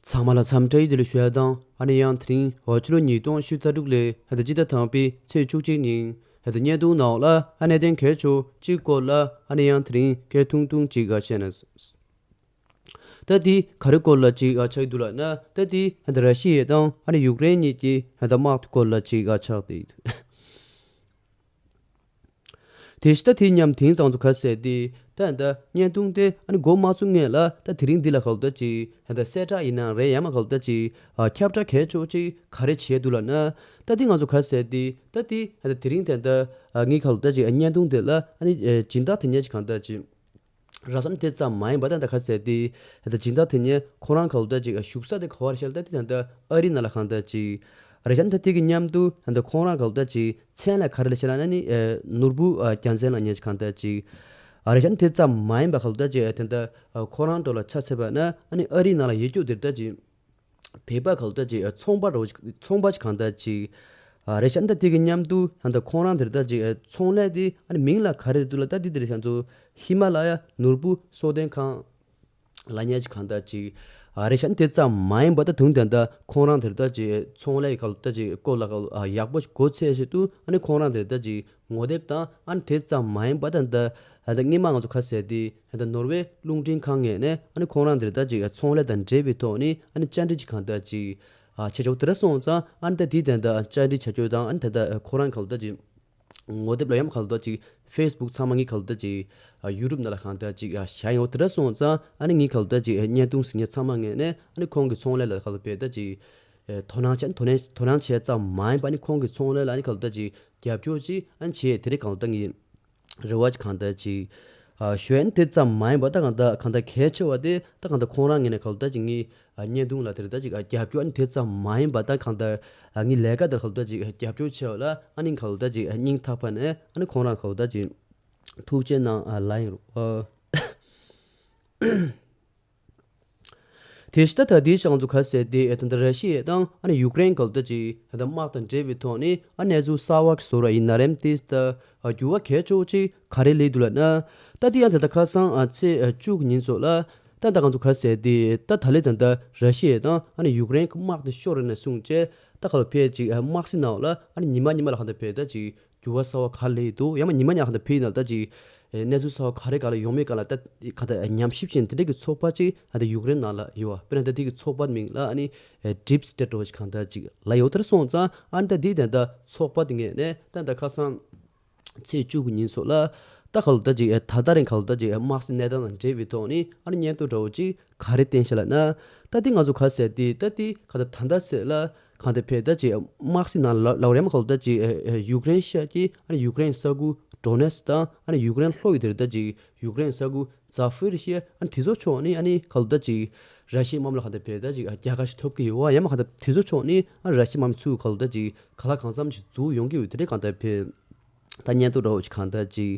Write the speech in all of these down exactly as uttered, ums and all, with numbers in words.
ཚང་མ་ལ་འཚམས་འདྲི་བདེ་ལེགས་ཞུ་ཡ་དང་། ཨ་ནི་ཡང་དེ་རིང་འོ་ཕྱི་ལོ་ཉིས་སྟོང་ཉི་ཤུ་རྩ་དྲུག་ལོའི་ཨ་ད་སྤྱི་ཟླ་དང་པའི་ཚེས་བཅུ་གཅིག་ཉིན་ཨ་ད་བརྙན་ཐུང་ནང་ལ་ཨ་གནད་དོན་གལ་ཆེ་གཅིག་སྐོར་ལ་ཨ་ནི་ཡང་དེ་རིང་སྐད་ཐུང་ཐུང་ཅིག་ཨ་བཤད་ན། ད་དེ་ག་རེ་སྐོར་ལ་ཅིག་ཨ་ཆགས་འདུག་ལབ་ན། ད་དེ་ཨ་ད་ར་ཤི་ཡ་དང་ཨ་ནི་ཡུཀ་རེན་གཉིས་ཀྱི་ཨ་ད་དམག་དེ་སྐོར་ལ་ཅིག་ཨ་ཆགས་ཏེ། དེ་བཞིན་ད་དེ་མཉམ་དེང་སང་ཚོ་ག་ཟེར་ཏེ། ད་ད་བརྙན་ཐུང་དེ་ཨ་ནི་འགོ་མ་ཚུགས་སྔོན་ལ་ད་དེ་རིང་འདི་ལ་ག་ལ་ད་ཅིག་ད་གསལ་བསྒྲགས་ཡིན་ན་རེད། ཡང་མ་ག་ལ་ད་ཅིག་ཨ་ཁྱབ་བསྒྲགས་གལ་ཆེ་ཅིག་ག་རེ་བྱས་འདུག་ལབ་ན། ད་དེ་ང་ཚོ་ག་ཟེར་ཏེ། ད་དེ་ད་དེ་རིང་ད་ད་ཨ་ངས་ག་ལ་ད་ཅིག་ཨ་བརྙན་ཐུང་དེ་ལ་ཨ་ནི་ཨ་སྦྱིན་བདག་དེ་ཉེ་ཅིག་གང་ད་ཅིག་ར་ས་ནི་དེ་ཙམ་མ་ཡིན་པ་ད་ད་ག་ཟེར་ཏེ། ད་སྦྱིན་བདག་དེ་ཉིད་ཁོ་རང་ག་ལ་ད་ཅིག་བཞུགས་ས་དེ་ག་བར་ཤལ་ད་དེ་ད་ད་ཨ་རི་ནང་ལ་གང་ད་ཅིག་རེད་ཤག་ད་དེ་གི་མཉམ་དུ་ད་ཁོ་རང་ག་ལ་ད་ཅིག་མཚན་ལ་ག་རེ་ལ་ཤལ་ན་ནི་ནོར་བུ་རྒྱལ་མཚན་ལབ་མཁན་ཅིག་གང་ད་ཅིག་རེད་ཤག་དེ་ཙམ་མ་ཡིན་པ་ག་ལ་ད་ཅིག་ད་ད་ཁོ་རང་འགྲོ་ལ་ཆ་ཚད་པ་ན་ཨ་ནི་ཨ་རི་ནང་ལ་ཡོད་རྒྱུ་དེ་ད་ཅིག་བོད་པ་ག་ལ་ད་ཅིག་ཚོང་པ་རོ་ཚོང་པ་ཅིག་གང་ད་ཅིག་ཨ་རེད་ཤག་ད་དེ་གི་མཉམ་དུ་ད་ད་ཁོང་རང་དེར་ད་ཅིག་ཚོང་ལས་དེ་ཨ་ནི་མིང་ལ་ག་རེ་འདུག་ལབ་ད་དེ་དེ་རེད་ཤག་ཚོ་ཧི་མ་ལ་ཡ་ནོར་བུ་གསོལ་སྟོན་ཁང་ལབ་མཁན་ཅིག་གང་ད་ཅིག་ཨ་རེད་ཤག་དེ་ཙམ་མ་ཡིན་པ་ད་དུང་ད་ད་ཁོང་རང་དེར་ད་ཅིག་ཚོང་ལས་ག་ལ་ད་ཅིག་སྐོར་ལ་ག་ལ་ཡག་པོ་ཞིག་གོ་ཚད་ཞིག་ཏུ་ཨ་ནི་ཁོང་རང་དེར་ད་ཅིག་ངོ་དེབ་དང་ཨ་ནི་དེ་ཙམ་མ་ཡིན་པ་ད་ད་ད་སྔོན་མ་ང་ཚོ་ག་ཟེར་ཏེ་ད་ནོར་ཝེ་རླུང་འཕྲིན་ཁང་ངོས་ནས་ཨ་ནི་ཁོང་རང་དེར་ད་ཅིག་ཚོང་ལས་དང་འབྲེལ་བའི་ཐོག་ནས་ཨ་ནི་བཅར་འདྲི་ཅིག་གང་ད་ཅིག་ཨ་བྱེད་ཆོག་དེ་འདྲ་སོང་ཙང་ཨ་ནི་ད་དེ་ད་ད་བཅར་འདྲི་བྱ་རྒྱུ་དང་ཨ་ནི་ད་ད་ཁོ་རང་ག་ལ་ད་ཅིག་ངོ་དེབ་ལ་ཡང་ག་ལ་ད་ཅིག་ཧྥེ་སི་བུག་ཚང་མ་ངས་ག་ལ་ད་ཅིག་ཡུ་ཊུབ་ནང་ལ་གང་ད་ཅིག་བཞག་ཡོད། དེ་འདྲ་སོང་ཙང་ཨ་ནི་ངས་ག་ལ་ད་ཅིག་བརྙན་ཐུང་གཟིགས་མཁན་ཚང་མ་ངོས་ནས་ཨ་ནི་ཁོང་གི་ཚོང་ལས་ལ་ག་ལ་བྱས་ད་ཅིག་དོ་སྣང་བྱས་དོ་སྣང་དོ་སྣང་བྱས་ཙམ་མ་ཡིན་པ་ཨ་ནི་ཁོང་གི་ཚོང་ལས་ལ་ཨ་ནི་ག་ལ་ད་ཅིག་རྒྱབ་སྐྱོར་ཅིག་ཨ་ནི་བྱས་དེ་རེད་གང་ལ་ད་ངས། རེ་བ་ཅིག་གང་ལྟར་ཅིག་ཨ་ཞུ་ཡ་ནི་དེ་ཙམ་མ་ཡིན་པ་ད་གང་ལྟར་གང་ལྟར་གལ་ཆེ་བ་དེ་ད་གང་ལྟར་ཁོང་རང་ངོས་ནས་གང་ལྟར་ཅིག་ངའི་ཨ་བརྙན་ཐུང་ལ་དེ་རེད་ད་ཅིག་ཨ་རྒྱབ་སྐྱོར་ཨ་ནི་དེ་ཙམ་མ་ཡིན་པ་ད་གང་ལྟར་ཨ་ངའི་ལས་ཀ་དེར་གང་ལྟར་ཅིག་ཨ་རྒྱབ་སྐྱོར་ཆེ་བ་ལ་ཨ་ནི་གང་ལྟར་ཅིག་ཨ་སྙིང་ཐག་པ་ནས་ཨ་ནི་ཁོང་རང་གང་ལྟར་ཅིག་ཐུགས་རྗེ་གནང་ཨ་ལ་ཡིན་རོགས་ཨ། དེ་བཞིན་ད་ད་ལྟའི་ཆར་ང་ཚོ་ག་ཟེར་ཏེ་ཨེ་ད་ལྟ་ར་ཤི་ཡ་དང་ཨ་ནི་ཡུཀ་རེན་གང་ལྟར་ཅིག་ད་ལྟ་དམག་དང་འབྲེལ་བའི་ཐོག་ནས་ཨ་གནས་ཚུལ་གསར་བ་གི་བཟོ་འདྲ་ཡིན་ན་རེད་དེ་ད་ཨ་འགྱུར་བ་གལ་ཆེ་བོ་ཅིག་ག་རེ་སླེབས་འདུག་ལབ་ན། ད་དེ་ཡང་ད་ལྟ་ཁ་སང་ཨ་ཚེས་ཨ་བཅུ་གི་ཉིན་ཚོ་ལ་ད་ད་ང་ཚོ་ག་ཟེར་ཏེ་ད་ད་ལྟ་ད་ལྟ་ར་ཤི་ཡ་དང་ཨ་ནི་ཡུཀ་རེན་གི་དམག་དེ་ཤོར་ནས་བཟུང་བྱས་ད་ག་ལ་ཕེ་ཅིག་ཨ་དམག་སྲིད་ནང་ལ་ཨ་ནི་ཉི་མ་ཉི་མ་ལ་ག་འདྲ་ཕེ་ད་ཅིག་འགྱུར་བ་གསར་བ་ག་རེ་སླེབས་འདུག་ཡང་མ་ཉི་མ་ཉི་མ་ག་འདྲ་ཕེ་ཡིན་ན་ད་ཅིག་ཨེ་གནས་ཚུལ་གསར་བ་ག་རེ་ག་ལ་ཡོང་མེད་ག་ལ་ད་ག་ད་ཉམས་ཞིབ་བྱེད་དེ་འདྲ་གི་ཚོགས་པ་ཅིག་ཨ་ད་ཡུཀ་རེན་ནང་ལ་ཡོད་བ། དཔེར་ན་ད་དེ་གི་ཚོགས་པ་མིང་ལ་ཨ་ནི་ཨེ་ཌིབ་སི་ཊེཊ་འདྲ་བོ་ཞིག་གང་ལྟར་ཅིག་ལབ་ཡོད། དེར་སོང་ཙང་ཨ་ནི་ད་དེ་ད་ད་ཚོགས་པ་དེ་ངོས་ནས་ད་ད་ཁ་སང་ཚེས་བཅུ་གི་ཉིན་སོགས་ལ་ད་ག་ལ་ད་ཅིག་ཨེ་ད་ད་རིང་ག་ལ་ད་ཅིག་ཨེ་དམག་སྲིད་གནས་སྟངས་དང་འབྲེལ་བའི་ཐོག་ནས་ཨ་ནི་སྙན་ཐོ་འདྲ་བོ་ཅིག་ག་རེ་བསྟན་ཤག་ལབ་ན། ད་དེ་ང་ཚོ་ག་ཟེར་ཏེ་ད་དེ་ག་ད་ད་ད་ཟེར་ལ། གང་དེ་ཕེ་ད་ཅིག་དམག་སྲིད་ནང་ལ་ལ་རེམ་ག་ལ་ད་ཅིག་ཨ་ཨ་ཡུཀ་རེན་ཤར་གྱི་ཨ་ནི་ཡུཀ་རེན་ས་ཁུལ་ཌོ་ནེ་སི་དང་ཨ་ནི་ཡུཀ་རེན་ལྷོ་ཡི་དེར་ད་ཅིག་ཡུཀ་རེན་ས་ཁུལ་ཛ་ཕི་རི་ཤི་ཨ་ནི་དེ་ཚོ་ཕྱོགས་ནི་ཨ་ནི་ག་ལ་ད་ཅིག་ར་ཤི་ཡའི་དམག་མི་ལ་གང་དེ་ཕེ་ད་ཅིག་ཨ་རྒྱལ་ཁ་ཞིག་ཐོབ་ཀྱི་ཡོད་བ། ཡང་མ་གང་དེ་དེ་ཚོ་ཕྱོགས་ནི་ཨ་ར་ཤི་ཡའི་དམག་མི་ཚུར་ག་ལ་ད་ཅིག་ག་ལ་གང་འཚམ་ཞིག་འཛུགས་ཡོང་གི་ཡོད་དེ་འདྲ་གང་དེ་ཕེ། ད་སྙན་ཐོ་འདྲ་བོ་ཅིག་གང་ལྟར་ཅིག་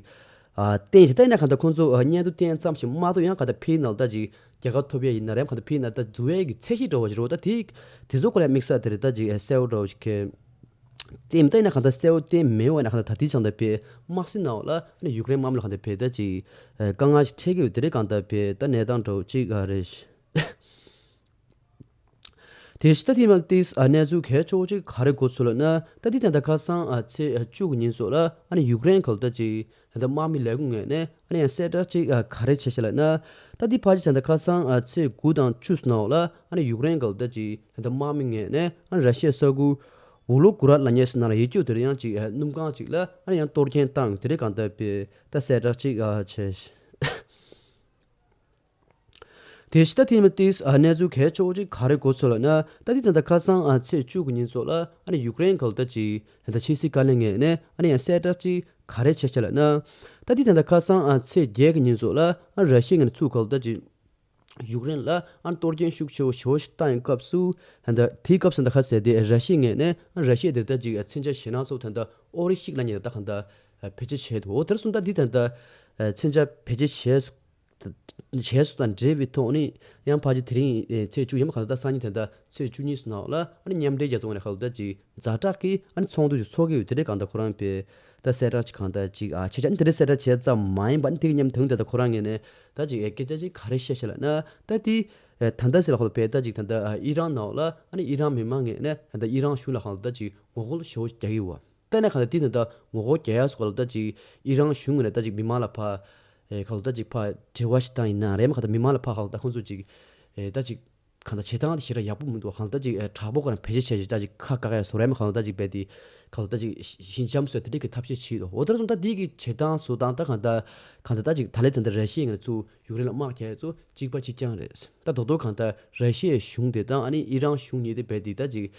ཨ་བསྟན་ཞིག་བསྟན་ན་གང་ལྟར་ཁོང་ཚོ་ཨ་སྙན་ཐོ་བསྟན་ཙམ་ཞིག་མ་གཏོགས་ཡང་གང་ལྟར་ཕེའི་ནང་ལ་ད་ཅིག་རྒྱལ་ཁ་ཐོབ་ཡ་ཡིན་ན་རེད། གང་ལྟར་ཕེའི་ནང་ལ་ད་འཛུལ་ཡ་གི་ཚད་གཞི་འདྲ་བོ་ཞིག་རེད་བ། ད་དེ་དེ་ཚོ་སྐོར་ལ་དམིགས་བསལ་དེ་རེད་ད་ཅིག་ཨ་གསལ་བོ་འདྲ་བོ་ཞིག་གི་བསྟན་མི་བསྟན་ན་གང་ལྟར་གསལ་བོ་བསྟན་མེད་བ་ཡིན་ན་གང་ལྟར་ད་དེ་ཅང་ད་ཕེ་དམག་སྲིད་ནང་ལ་ཨ་ནི་ཡུཀ་རེན་དམག་མི་ལ་གང་ལྟར་ཕེ་ད་ཅིག་ཨ་དཀའ་ངལ་ཞིག་འཕྲད་ཀྱི་ཡོད་དེ་རེད། གང་ལྟར་ཕེ་ད་གནས་སྟངས་འདྲ་བོ་ཅིག་ཨ་རེད། དེ་བཞིན་ད་དེ་མ་ཏིས་ཨ་གནས་ཚུལ་གལ་ཆེ་བོ་ཅིག་ག་རེ་གོ་ཚུལ་ལབ་ན། ད་དེ་ད་ལྟ་ཁ་སང་ཨ་ཚེས་ཨ་བཅུ་གི་ཉིན་སོགས་ལ་ཨ་ནི་ཡུཀ་རེན་ག་ལ་ད་ཅིག་ད་ལྟ་དམག་མི་ལས་ཁུངས་ངོས་ནས་ཨ་ནི་ཡང་གསལ་བསྒྲགས་ཅིག་ཨ་ག་རེ་བྱས་ཤག་ལབ་ན། ད་དེ་ཕལ་ཆེར་ད་ལྟ་ཁ་སང་ཨ་ཚེས་དགུ་དང་བཅུ་ནང་ལ་ཨ་ནི་ཡུཀ་རེན་ག་ལ་ད་ཅིག་ད་ལྟ་དམག་མི་ངོས་ནས་ཨ་ནི་ར་ཤི་ཡའི་ས་ཁུལ་ཝོ་ལོ་གུ་ར་ལབ་མཁན་ཞིག་ནང་ལ་ཡོད་རྒྱུ་དེར་ཡང་ཅིག་ཨ་སྣུམ་ཁང་ཅིག་ལ་ཨ་ནི་ཡང་གཏོར་སྐྱོན་བཏང་ཡོད་དེ་རེད། གང་ལྟར་ཕེ་ད་གསལ་བསྒྲགས་ཅིག་ཨ་བྱས། དེ་བཞིན་ད་དེ་མ་ཏིས་ཨ་གནས་ཚུལ་གལ་ཆེ་བོ་ཅིག་ག་རེ་གོ་ཚུལ་ལབ་ན། ད་དེ་ད་ལྟ་ཁ་སང་ཨ་ཚེས་བཅུ་གི་ཉིན་སོགས་ལ་ཨ་ནི་ཡུཀ་རེན་ག་ལ་ད་ཅིག་ད་ལྟ་ཕྱི་སྲིད་བཀའ་བློན་ངོས་ནས་ཨ་ནི་ཡང་གསལ་བསྒྲགས་ཅིག་ག་རེ་བྱས་ཤག་ལབ་ན། ད་དེ་ད་ལྟ་ཁ་སང་ཨ་ཚེས་བརྒྱད་ཀྱི་ཉིན་སོགས་ལ་ཨ་ར་ཤི་ཡ་ངོས་ནས་ཚུར་ག་ལ་ད་ཅིག་ཡུཀ་རེན་ལ་ཨ་ནི་གཏོར་སྐྱོན་ཤུགས་ཆེ་བོ་ཞེ་བོ་ཞིག་བཏང་ཡོད་སྐབས་སུ། ད་ལྟ་དེའི་སྐབས་སུ་ད་ཁ་ཟེར་ཏེ་ར་ཤི་ཡ་ངོས་ནས་ཨ་ར་ཤི་ཡ་དེ་ད་ཅིག་ཨ་མཚོན་ཆ་ཞེད་སྣང་ཚོ་ད་ལྟ་ཨོ་རི་ཤིག་ལབ་མཁན་ད་གང་ལྟར་ཨ་བེད་སྤྱོད་བྱས་འདུག་འོ་དེར་སོང་ད་དེ་ད་ལྟ་ཨ་མཚོན་ཆ་བེད་སྤྱོད་བྱས་བྱས་སོང་དང་འབྲེལ་བའི་ཐོག་ནས་ཡང་ཕལ་ཆེར་དེ་རིང་ཨེ་ཚེས་བཅུ་ཡིན་པ་གང་ལྟར་སང་ཉིན་དེ་འདྲ་ཚེས་བཅུ་གཉིས་སུ་ནང་ལ་ཨ་ནི་མཉམ་འབྲེལ་རྒྱལ་ཚོགས་ནས་གང་ལྟར་ཅིག་ཛ་དྲག་གི་ཨ་ནི་ཚོགས་འདུ་ཞིག་ཚོགས་ཀྱི་ཡོད། དེ་འདྲའི་གང་ལྟར་ཁོ་རང་པས་ད་གསལ་བསྒྲགས་ཅིག་གང་ལྟར་ཅིག་ཨ་བྱས་ཙང་དེ་འདྲའི་གསལ་བསྒྲགས་བྱས་ཙམ་མ་ཡིན་པ་ཨ་ནི་དེ་གི་མཉམ་དུ་དེ་འདྲ་ཁོ་རང་ངོས་ནས་ད་ཅིག་ཨེ་སྐད་ཆ་ཅིག་ག་རེ་བཤད་ཤག་ལབ་ན། ད་དེ་ ཨེ་ད་ལྟ་ཟེར་ལ་ཁོ་ལ་བས་ད་ཅིག་ད་ལྟ་ཨ་ཨི་རན་ནང་ལ་ཨ་ནི་ཨི་རན་མི་མང་ངོས་ནས་ད་ལྟ་ཨི་རན་གཞུང་ལ་ཁོ་ལ་ད་ཅིག་ངོ་རྒོལ་ཞེ་པོ་རྒྱག་གི་ཡོད་པ། ད་ནས་ཁོ་ལ་དེ་ད་ལྟ་ངོ་རྒོལ་རྒྱག་ཡ་སྐོར་ལ་ད་ཅིག་ཨི་རན་གཞུང་ངོས་ནས་ད་ཅིག་མི་མང་ལ་ཕ་ཨེ་ཁོ་ལ་ད་ཅིག་ཕ་དྲི་བ་ཞིག་བཏང་ཡིན་ན་རེད་མ་ཁོ་ད་མི་མང་ལ་ཕ་ཁོ་ལ་ད་ཁོང་ཚོ་ཅིག་ཨེ་ད་ཅིག་གང་ལྟར་བྱེད་སྟངས་དེ་ཞེ་དྲག་ཡག་པོ་མི་འདུག་གང་ལྟར་ཅིག་ཨེ་དྲག་པོ་ག་རང་བེད་སྤྱོད་བྱས་ཅིག་ད་ཅིག་ཁ་བཀག་ཡ་བཟོ་རེད་མ་གང་ལྟར་ཅིག་རྦད་དེ་གང་ལྟར་ཅིག་ཞི་འཇམ་བཟོ་དེ་འདྲས་ཀྱི་ཐབས་ཤེས་བྱེད་འདུག་འོ་ད་རུང་ད་འདི་གི་བྱེད་སྟངས་བཟོ་སྟངས་ད་གང་ལྟར་གང་ལྟར་ད་ཅིག་ད་ལས་དེ་འདྲ་ར་ཤི་ཡ་ངོས་ནས་ཚུར་ཡུཀ་རེན་ལ་དམག་རྒྱག་ཡ་ཚོ་གཅིག་པ་གཅིག་རྐྱང་རེད། ད་རྡོག་རྡོག་གང་ལྟར་ར་ཤི་ཡའི་གཞུང་དེ་དང་ཨ་ནི་ཨི་རན་གཞུང་གཉིས་དེ་རྦད་དེ་ད་ཅིག་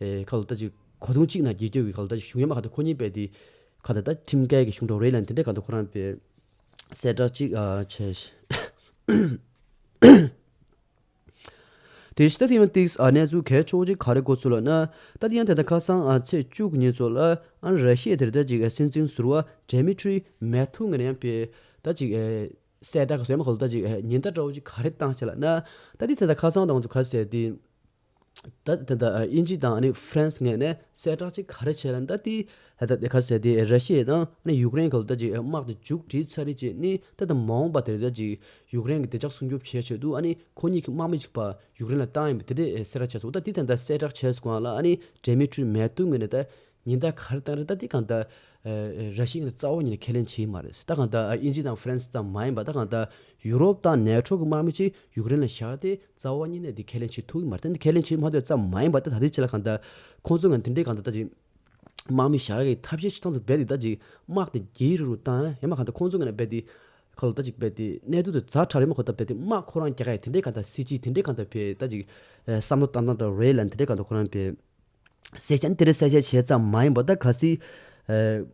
ཨེ་གང་ལྟར་ད་ཅིག་གོ་དུང་གཅིག་ནང་འགྱེལ་རྒྱུ་གི་གང་ལྟར་ད་ཅིག་གཞུང་ཡ་མ་གང་ལྟར་ཁོ་གཉིས་རྦད་དེ་གང་ལྟར་ད་ཁྲིམས་འགལ་གྱི་གཞུང་འབྲེལ་རེད་ལབ་དེ་འདྲས་གང་ལྟར་ཁོ་རང་རྦད་གསལ་བསྒྲགས་གཅིག་ཨ་བྱས། དེ་ཕྱི་ད་ཐེངས་མ་ཏིགས་ཨ་གནས་ཚུལ་གལ་ཆེ་བོ་ཅིག་ག་རེ་གོ་ཚུལ་ལབ་ན། ད་དེ་ཡང་དེ་ད་ཁ་སང་ཨ་ཚེས་བཅུ་གི་ཉིན་ཚོ་ལ་ཨ་ར་ཤི་ཡའི་དེར་ད་ཅིག་ཨ་སྲིད་འཛིན་ཟུར་པ་ཌེ་མི་ཊི་རི་མེ་ཐུ་ངོས་ནས་ཡང་པའི་ད་ཅིག་ཨ་གསལ་བསྒྲགས་གསལ་མ་གོ་ད་ཅིག་ཨ་ཉེན་བརྡ་འདྲ་བོ་ཅིག་ག་རེ་བཏང་བྱས་ལབ་ན། ད་དེ་དེ་ད་ཁ་སང་དང་ཚོ་ག་ཟེར་དེ། ད་དེ་ད་ཨ་དབྱིན་ཇི་དང་ཨ་ནི་ཧྥ་རན་སི་ངོས་ནས་གསལ་བསྒྲགས་ཅིག་ག་རེ་བྱས་ལབ་ན། ད་དེ་ད་ད་ག་ཟེར་དེ་ར་ཤི་ཡ་དང་ཨ་ནི་ཡུཀ་རེན་གལ་ད་ཅིག་དམག་དེ་མཇུག་སྒྲིལ་ཚར་རེད་ཅེས་ནི་ད་ད་མ་འོངས་པ་དེར་ད་ཅིག་ཡུཀ་རེན་གྱི་བདེ་འཇགས་སྲུང་སྐྱོབ་བྱེད་ཆེད་དུ་ཨ་ནི་ཁོ་གཉིས་ཀྱི་དམག་མི་གཅིག་པ་ཡུཀ་རེན་ལ་བཏང་ཡིན་པ་དེ་འདྲས་གསལ་བསྒྲགས་བྱས་སོང་། ད་དེ་ད་ད་གསལ་བསྒྲགས་བྱས་སོང་ལ་ཨ་ནི་ཌེ་མི་ཊི་རི་མེ་ཐུ་ངོས་ནས་ད་ཉེན་བརྡ་ག་རེ་བཏང་རེད། ད་དེ་གང་ལྟར་ཨ་ར་ཤི་ཡ་ནས་རྩ་བ་ཉིད་ནས་ཁས་ལེན་བྱེད་ཀྱི་མ་རེད། ད་གང་ལྟར་ཨ་དབྱིན་ཇི་དང་ཧྥ་རན་སི་ཙམ་མ་ཡིན་པ་ད་གང་ལྟར་ཡུ་རོབ་དང་ནེ་ཊོ་གི་དམག་མི་ཅིག་ཡུཀ་རེན་ལ་བཞག་སྟེ་རྩ་བ་ཉིད་ནས་དེ་ཁས་ལེན་བྱེད་ཐུབ་ཀྱི་མ་རེད། ད་ཁས་ལེན་བྱེད་མ་ཐུབ་ཙམ་མ་ཡིན་པ་ད་ད་ལྟའི་ཆ་ལ་གང་ལྟར་ཁོང་ཚོ་ངོས་དེ་འདྲའི་གང་ལྟར་ད་ཅིག་དམག་མི་བཞག་ཡག་གི་ཐབས་ཤེས་ཅིག་བཏང་ཚུལ་རྦད་དེ་ད་ཅིག་དམག་དེ་རྒྱས་རུ་རུ་བཏང་ཡ་མ་གང་ལྟར་ཁོང་ཚོ་ངོས་ནས་རྦད་དེ་ཁ་ལོ་ད་ཅིག་རྦད་དེ་གནད་དུ་དུ་ཛ་དྲག་རེད་མ་གོ་ད་རྦད་དེ་དམག་ཁོ་རང་རྒྱག་ཡ་དེ་འདྲའི་གང་ལྟར་སྲིད་ཇུས་དེ་འདྲའི་གང་ལྟར་བས་ད་ཅིག་བསམ་བློ་བཏང་སྟངས་འདྲ་རེད་ལབ་དེ་འདྲའི་གང་ལྟར་ཁོ་རང་བས། གསལ་བཤད་དེ་རིང་གསལ་བཤད་བྱས་ཙམ་མ་ཡིན་པ་ད་གལ་སྲིད་ཨ་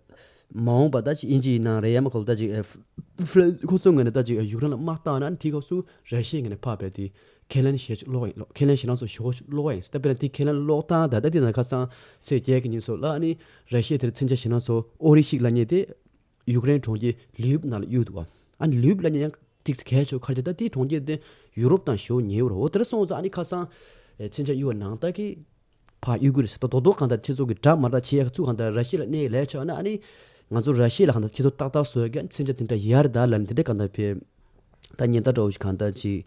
མ་འོངས་པ་ད་ཅིག་དབྱིན་ཇི་ཡིན་ན་རེད་ཡ་མ་གོ་ད་ཅིག་ཨ་ཧྥ་རན་ཁོ་ཚོ་ངོས་ནས་ད་ཅིག་ཡུཀ་རེན་ལ་དམག་བཏང་ན་དེའི་སྐབས་སུ་ར་ཤི་ཡའི་ངོས་ནས་ཕར་རྦད་དེ་ཁས་ལེན་བྱེད་ཀློག་ཡིན། ཁས་ལེན་བྱེད་སྟངས་ཚོ་ཞུ་ཀློག་ཡིན། ད་དཔེར་ན་དེ་ཁས་ལེན་ཀློག་སྟངས་ད་ད་དེ་ན་ཁ་སང་ཚེས་བརྒྱད་ཀྱི་ཉིན་ཚོ་ལ་ཨ་ནི་ར་ཤི་ཡ་དེར་མཚོན་ཆ་བྱེད་སྟངས་ཚོ་ཨོ་རི་ཤིག་ལབ་མཁན་དེ་ཡུཀ་རེན་གྲོང་ཁྱེར་ལིབ་ནང་ལ་གཡུགས་འདུག་བ། ཨ་ནི་ལིབ་ལབ་མཁན་ཡང་ཏིག་ཙམ་གལ་ཆེ་བོ་ག་རེ་བྱས་ད་དེའི་གྲོང་ཁྱེར་དེ་ཡུ་རོབ་དང་ཞེ་པོ་ཉེ་བོ་རེད། འོ་དེར་སོང་ཙང་ཨ་ནི་ཁ་སང་མཚོན་ཆ་གཡུགས་པ་ནང་ལྟར་གྱི་ཕར་གཡུག་གི་རེད་ཟེར། ད་རྡོག་རྡོག་གང་ལྟར་ཁྱེད་ཚོ་གི་འདྲ་མ་འདྲ་བྱེད་ཡག་ཚུར་གང་ལྟར་ར་ཤི་ཡ་ལ་གནས་ལས་ཆགས་ན་ཨ་ནི་ང་ཚོ་ར་ཤི་ཡ་ལ་གང་ལྟར་ཁྱེད་ཚོ་ཏག་ཏག་བཟོ་ཡག་གི་མཚོན་ཆ་དེ་འདྲ་ཡར་ད་ལབ་ནས་དེ་འདྲ་གང་ལྟར་བས་ད་ཉེན་བརྡ་འདྲ་བོ་ཞིག་གང་ལྟར་ཅིག་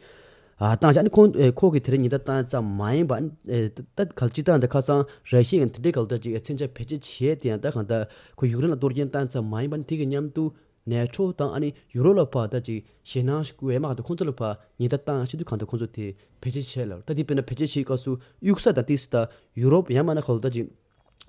ཨ་བཏང་བྱས། ཨ་ནི་ཁོང་ཨེ་ཁོ་གི་དེ་འདྲ་ཉེན་བརྡ་བཏང་ཙམ་མ་ཡིན་པ་ཨ་ནི་ཨེ་ད་གལ་ཅི་ལྟར་འདི་ཁ་སང་ར་ཤི་ཡ་གི་དེ་འདྲའི་གང་ལྟར་ཅིག་ཨེ་མཚོན་ཆ་བེད་སྤྱོད་བྱས་དེ་ཡང་ད་གང་ལྟར་ཁོ་ཡུཀ་རེན་ལ་གཏོར་སྐྱོན་བཏང་ཙམ་མ་ཡིན་པ་ཨ་ནི་དེ་གི་མཉམ་དུ་ནེ་ཊོ་དང་ཨ་ནི་ཡུ་རོབ་ལ་ཕར་ད་ཅིག་ཞེད་སྣང་ཞིག་བསྐུལ་ཡ་མ་གང་ལྟར་ཁོང་ཚོ་ལ་ཕར་ཉེན་བརྡ་བཏང་ཡ་ཆེད་དུ་གང་ལྟར་ཁོང་ཚོ་དེ་བེད་སྤྱོད་བྱས་ལ། ད་དེ་དཔེར་ན་བེད་སྤྱོད་བྱེད་སྐབས་སུ་གཡུག་ས་དང་ཏིག་ཙམ་ད་ཡུ་རོབ་ཡང་མིན་ན་གང་ལྟར་ཅིག་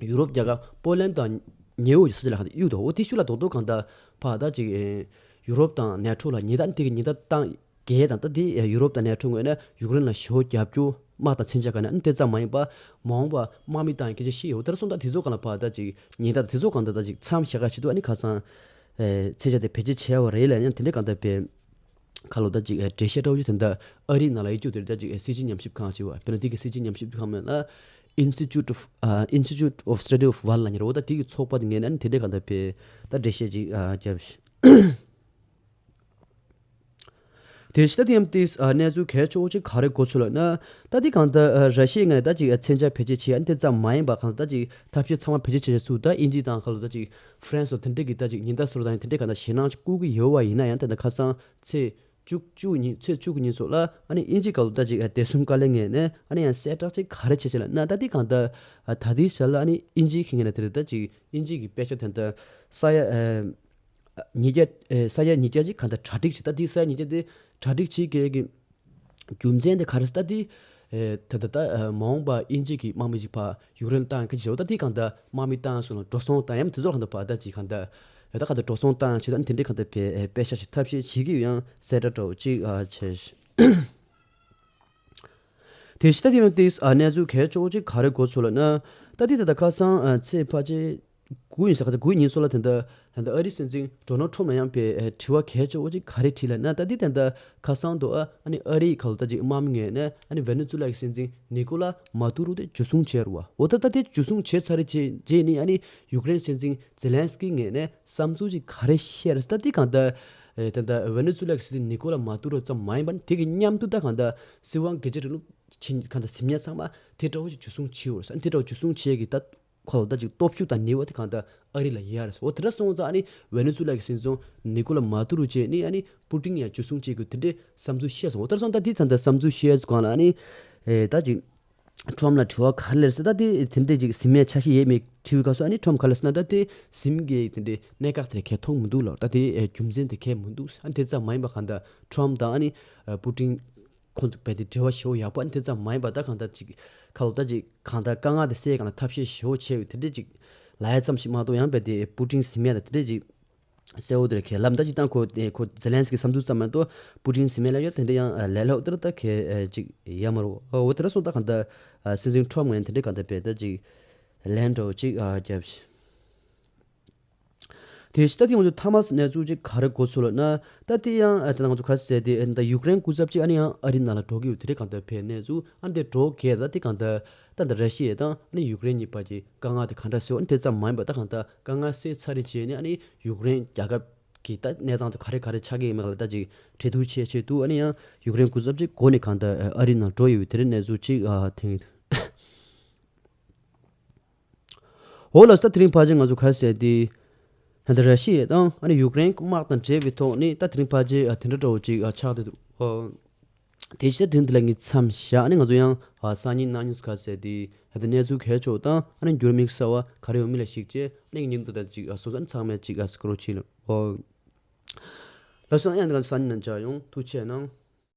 ཡུ་རོབ་རྒྱལ་ཁབ་པོ་ལན་དང་ཉེ་བོ་ཡི་ས་ཆ་ལ་གང་ལྟར་གཡུག་འདུག་འོ་དེ་ཤུགས་ལ་རྡོག་རྡོག་གང་ལྟར་ཕར་ད་ཅིག་ཨེ་ཡུ་རོབ་དང་ནེ་ཊོ་ལ་ཉེན་བརྡ་དེ་གི་ཉེན་བརྡ་བཏང་གལ་དང་ད་དེ་ཡུ་རོབ་དང་ནེ་ཊོ་ངོས་ནས་ཡུཀ་རེན་ལ་ཞེ་པོ་རྒྱབ་སྐྱོར་དམག་དང་མཚོན་ཆ་ག་ནས་ཨ་ནི་དེ་ཙམ་མ་ཡིན་པ་མ་འོངས་པ་དམག་མི་བཏང་ཡ་སྐད་ཆ་བཤད་ཡོད། དེར་སོང་ད་དེ་ཚོ་གང་ལ་ཕར་ད་ཅིག་ཉེན་བརྡ་དེ་ཚོ་གང་ལྟར་ད་ཅིག་མཚམས་བཞག་ག་ཆེད་དུ་ཨ་ནི་ཁ་སང་ཨེ་མཚོན་ཆ་དེ་བེད་སྤྱོད་བྱས་པ་རེད་ལབ་ཡང་དེ་འདྲའི་གང་ལྟར་བས། ཁ་ལོ་ད་ཅིག་ཨེ་འགྲེལ་བཤད་འདྲ་བོ་ཅིག་དེ་འདྲ་ཨ་རིའི་ནང་ལ་ཡོད་རྒྱུ་དེ་ད་ཅིག་ཨེ་སྲིད་སྤྱི་ཉམས་ཞིབ་ཁང་ཞིག་བ། དཔེར་ན་དེ་གི་སྲིད་སྤྱི་ཉམས་ཞིབ་ཁང་མིང་ལ་Institute of ཨ་Institute of Study of War ལབ་མཁན་རེད། འོ་ད་དེ་གི་ཚོགས་པ་དེ་ངོས་ནས་ཨ་ནི་དེ་འདྲའི་གང་ལྟར་བས་ད་འགྲེལ་བཤད་ཅིག་ཨ་བརྒྱབ་ཤག་དེ་ཕྱི་ད་དེ་ཡང་ཏིག་ཨ་གནས་ཚུལ་གལ་ཆེ་བོ་ཅིག་ག་རེ་གོ་ཚུལ་ལབ་ན། ད་དེ་གང་ལྟར་ཨ་ར་ཤི་ཡའི་ངོས་ནས་ད་ཅིག་ཨ་མཚོན་ཆ་བེད་སྤྱོད་བྱེད་ཡ་ཨ་ནི་དེ་ཙམ་མ་ཡིན་པ་གང་ལྟར་ད་ཅིག་ཐབས་ཤེས་ཚང་མ་བེད་སྤྱོད་བྱེད་ཡ་ཚུར་ད་དབྱིན་ཇི་དང་ཁ་ལོ་ད་ཅིག་ཧྥ་རན་སི་དེ་འདྲ་གི་ད་ཅིག་ཉེན་བརྡ་ཟེར་བ་དང་དེ་འདྲའི་གང་ལྟར་ཞེད་སྣང་ཅིག་བསྐུལ་གྱི་ཡོད་པ་ཡིན་ན་ཡང་དེ་འདྲ་ཁ་སང་ཚེས་བཅུ་བཅུ་ཉིན་ཚེས་བཅུ་གི་ཉིན་ཚོ་ལ་ཨ་ནི་དབྱིན་ཇི་ག་ལོ་ད་ཅིག་ཨ་བདེ་སྲུང་བཀའ་བློན་ངོས་ནས་ཨ་ནི་ཡང་གསལ་བསྒྲགས་ཅིག་ག་རེ་བྱས་བྱས་ལབ་ན། ད་དེ་གང་ལྟར་ཨ་ད་དེའི་ཞར་ལ་ཨ་ནི་དབྱིན་ཇིའི་ཁེ་ངོས་ནས་དེ་རེད། ད་ཅིག་དབྱིན་ཇི་གི་དཔེ་ཆ་དེ་འདྲ་ས་ཡ་ཨ་ཉིས་བརྒྱ་ཨ་ས་ཡ་ཉིས་བརྒྱ་ཅིག་གང་ལྟར་གྲ་སྒྲིག་བྱས། ད་དེ་ས་ཡ་ཉིས་བརྒྱ་དེ་གྲ་སྒྲིག་བྱེད་དགོས་ཀྱི་རྒྱུ་མཚན་དེ་ག་རེ་ཟེར་ད་དེ་ཨེ་ད་ད་ད་ཨ་མ་འོངས་པ་དབྱིན་ཇི་གི་དམག་མི་ཅིག་ཕར་ཡུཀ་རེན་བཏང་ཁ་ཅིག་བྱས། ད་དེ་གང་ལྟར་དམག་མི་བཏང་སོང་ལ་འགྲོ་སོང་བཏང་ཡ་མ་དེ་ཚོ་གང་ལྟར་ཕར་ད་ཅིག་གང་ལྟར་ཨེ་ད་གང་ལྟར་འགྲོ་སོང་བཏང་ཡ་ཆེད་ད་ཨ་དེ་འདྲའི་གང་ལྟར་བས་ཨེ་དཔེ་ཆ་ཞིག་ཐབས་ཤེས་བྱེད་ཀྱི་ཡོད་ཡང་གསལ་བསྒྲགས་འདྲ་བོ་ཅིག་ཨ་བྱས། དེ་ཕྱི་ད་དེ་ཡང་ཏིག་ཨ་གནས་ཚུལ་གལ་ཆེ་བོ་ཅིག་ག་རེ་གོ་ཚུལ་ལབ་ན། ད་དེ་ད་ད་ཁ་སང་ཨ་ཚེས་ཕལ་ཆེར་དགུ་ཡིན་ས། ཁ་ཚ་དགུ་ཉིན་སོ་ལ་དེ་འདྲ་ད་ལྟ་ཨ་རིའི་སྲིད་འཛིན་ཌོ་ནལ་ཁྲོམ་ལ་ཡང་པའི་ཨེ་དྲི་བ་གལ་ཆེ་བོ་ཅིག་ག་རེ་དྲིས་ལབ་ན། ད་འདི་དེ་འདྲ་ཁ་སང་དུ་ཨ་ཨ་ནི་ཨ་རིའི་ཁ་ལོ་ད་ཅིག་དམག་མི་ངོས་ནས་ཨ་ནི་ཝེ་ནེ་ཛུ་ལ་གི་སྲིད་འཛིན་ནི་ཀོ་ལ་མ་ཏུ་རོ་དེ་འཇུ་བཟུང་བྱས་རུ་བ། འོ་ད་ད་དེ་འཇུ་བཟུང་བྱས་ཚར་རེ་རྗེས་རྗེས་ནི་ཨ་ནི་ཡུཀ་རེན་སྲིད་འཛིན་ཛེ་ལན་སི་ཀི་ངོས་ནས་བསམ་ཚུལ་ཅིག་ག་རེ་བཤད་རེད་ཟེར་ད་འདི་གང་ལྟར་ཨེ་ད་ལྟ་ཝེ་ནེ་ཛུ་ལ་གི་སྲིད་འཛིན་ནི་ཀོ་ལ་མ་ཏུ་རོ་ཙམ་མ་ཡིན་པ་ནི་དེ་གི་མཉམ་དུ་ད་གང་ལྟར་སྲིད་དབང་སྒེར་གཅོད་རིང་ལུགས་ཕྱིན་གང་ལྟར་ཟིན་ཉེ་ཚང་མ་དེ་འདྲ་བོ་ཅིག་འཇུ་བཟུང་བྱས་ཡོད་རེད་ཟེར། ཨ་ནི་དེ་འདྲ་བོ་འཇུ་བཟུང་བྱས་ཀྱི་ད། ཁོ་ལ་ད་ཅིག་སྟོབས་ཤུགས་དང་ནུས་པ་དེ་གང་ལྟར་ཨ་རི་ལ་ཡོད་རེད་ཟེར། འོ་དེ་འདྲ་སོང་ཙང་ཨ་ནི་ཝེ་ནེ་ཛུ་ལ་གི་སྲིད་འཛིན་ནི་ཀོ་ལ་མ་ཏུ་རུ་བཅས་ནི་ཨ་ནི་པུ་ཏིན་ཡང་འཇུ་བཟུང་བྱེད་དགོས་དེ་འདྲའི་བསམ་ཚུལ་བཤད་སོང་། འོ་དེ་འདྲ་སོང་ཙང་ད་དེ་ད་ལྟ་བསམ་ཚུལ་བཤད་སྒང་ལ་ཨ་ནི་ཨེ་ད་ཅིག་ཁྲོམ་ལ་དྲི་བ་ག་རེ་སླེབས་ཟེར། ད་དེ་དེ་འདྲའི་ཅིག་ཟིན་མེད་ཆ་ཤས་ཡོད་མེད་དྲི་བའི་སྐབས་སུ་ཨ་ནི་ཁྲོམ་ག་རེ་ཟེར་ན། ད་དེ་ཟིན་གྱི་དེ་འདྲའི་གནད་འགག་དེ་གས་མཐོང་མི་འདུག་ལབ། ད་དེ་ཨེ་རྒྱུ་མཚན་དེ་གས་མི་འདུག། ཨ་ནི་དེ་ཙམ་མ་ཡིན་པ་གང་ལྟར་ཁྲོམ་དང་ཨ་ནི་ཨ་པུ་ཏིན་ཁོང་ཚོ་རྦད་དེ་འབྲེལ་བ་ཞེ་པོ་ཡག་པོ། ཨ་ནི་དེ་ཙམ་མ་ཡིན་པ་ད་གང་ལྟར་ཅིག་ཁ་ལོ་ད་ཅིག་གང་ལྟར་དཀའ་ངལ་དེ་སེལ་གང་ལ་ཐབས་ཤེས་ཞེ་པོ་བྱས་ཡོད། དེ་འདྲའི་ཅིག་ལབ་ཡ་ཙམ་ཞིག་མ་གཏོགས་ཡང་རྦད་དེ་པུ་ཏིན་ཟིན་མེད་ད་དེ་འདྲའི་ཅིག་གསལ་བོ་དེར་ཁས་ལབ། ད་ཅིག་ད་ཁོ་ཁོ་ཛེ་ལན་སི་ཀི་བསམ་ཚུལ་ཙམ་མ་གཏོགས་པུ་ཏིན་ཟིན་མེད་ལབ་ཡ་དེ་འདྲ་ཡང་ལས་སླ་པོ་དེ་ད་གས་ཅིག་ཡ་མ་རུ། འོ་དེ་འདྲ་སོང་ད་གང་ལྟར་སྲིད་འཛིན་ཁྲོམ་ངོས་ནས་དེ་འདྲའི་གང་ལྟར་རྦད་ད་ཅིག་ལན་འདྲ་བོ་ཅིག་རྒྱབ་ཤིག། དེ་བཞིན་ད་ཐེངས་ང་ཚོ་མཐའ་མ་གནས་ཚུལ་ཅིག་ག་རེ་གོ་ཚུལ་ལ་ན། ད་དེ་ཡང་ད་ང་ཚོ་ག་ཟེར་དེ་ད་ཡུཀ་རེན་སྐུ་ཚབ་ཅིག་ཨ་ནི་ཡང་ཨ་རི་ནང་ལ་འགྲོ་གི་ཡོད། དེ་རེད་གང་ལྟར་ཕེབས་གནས་ཚུལ་ཨ་འདི་འགྲོ་གས་ད་དེ་གང་ལྟར་ད་ད་ར་ཤི་ཡ་དང་ཨ་ནི་ཡུཀ་རེན་གཉིས་བར་གྱི་དཀའ་ངལ་དེ་ག་འདྲ་སེལ་བ་ཨ་ནི་དེ་ཙམ་མ་ཡིན་པ་ད་གང་ལྟར་དཀའ་ངལ་སེལ་ཚར་རེ་བྱས་ནས་ཨ་ནི་ཡུཀ་རེན་རྒྱལ་ཁབ་ཀྱི་ད་གནས་སྟངས་དེ་ག་རེ་ག་རེ་ཆགས་ཀྱི་ཡིན་མིན་ལ་ད་ཅིག་གྲོས་བསྡུར་བྱས་བྱས་འདུག། ཨ་ནི་ཡང་ཡུཀ་རེན་སྐུ་ཚབ་ཅིག་འགོ་ནས་གང་ལྟར་ཨ་རི་ནང་འགྲོ་ཡོད་པའི་དེ་རིང་གནས་ཚུལ་ཅིག་ཨ་ཐེངས། འོ་ལགས་སོ། ད་དེ་རིང་ཕལ་ཆེར་ང་ཚོ་ག་ཟེར་དེ་ད་ར་ཤི་ཡ་དང་ཨ་ནི་ཡུཀ་རེན་དམག་དང་འབྲེལ་བའི་ཐོག་ནས་ད་དེ་རིང་ཕལ་ཆེར་དེ་འདྲ་འདྲ་བོ་ཅིག་ཆགས་བསྡད་འདུག། ཨོ། དེ་བཞིན་དེ་འདི་ལ་ངས་མཚམས་བཞག་ནས་ང་ཚོ་ཡང་སང་ཉིན་གནངས་ཉིན་སུ་ག་ཟེར་དེ་ད་གནས་ཚུལ་གལ་ཆེ་བ་དང་ཨ་ནི་འགྱུར་དམིགས་གསར་བ་ག་རེ་ཡོང་མིན་ལ་གཞིགས་བྱས་ཨ་ནི་ཉིན་དུ་ད་ཅིག་སོ་སོ་ཚང་མས་ཅིག་སྐོར་བ་ཕྱིན། ཨོ། ལགས་སོ། ཡང་ང་ཚོ་སང་ཉིན་ནང་མཇལ་ཡོང་། ཐུགས་རྗེ་གནང་།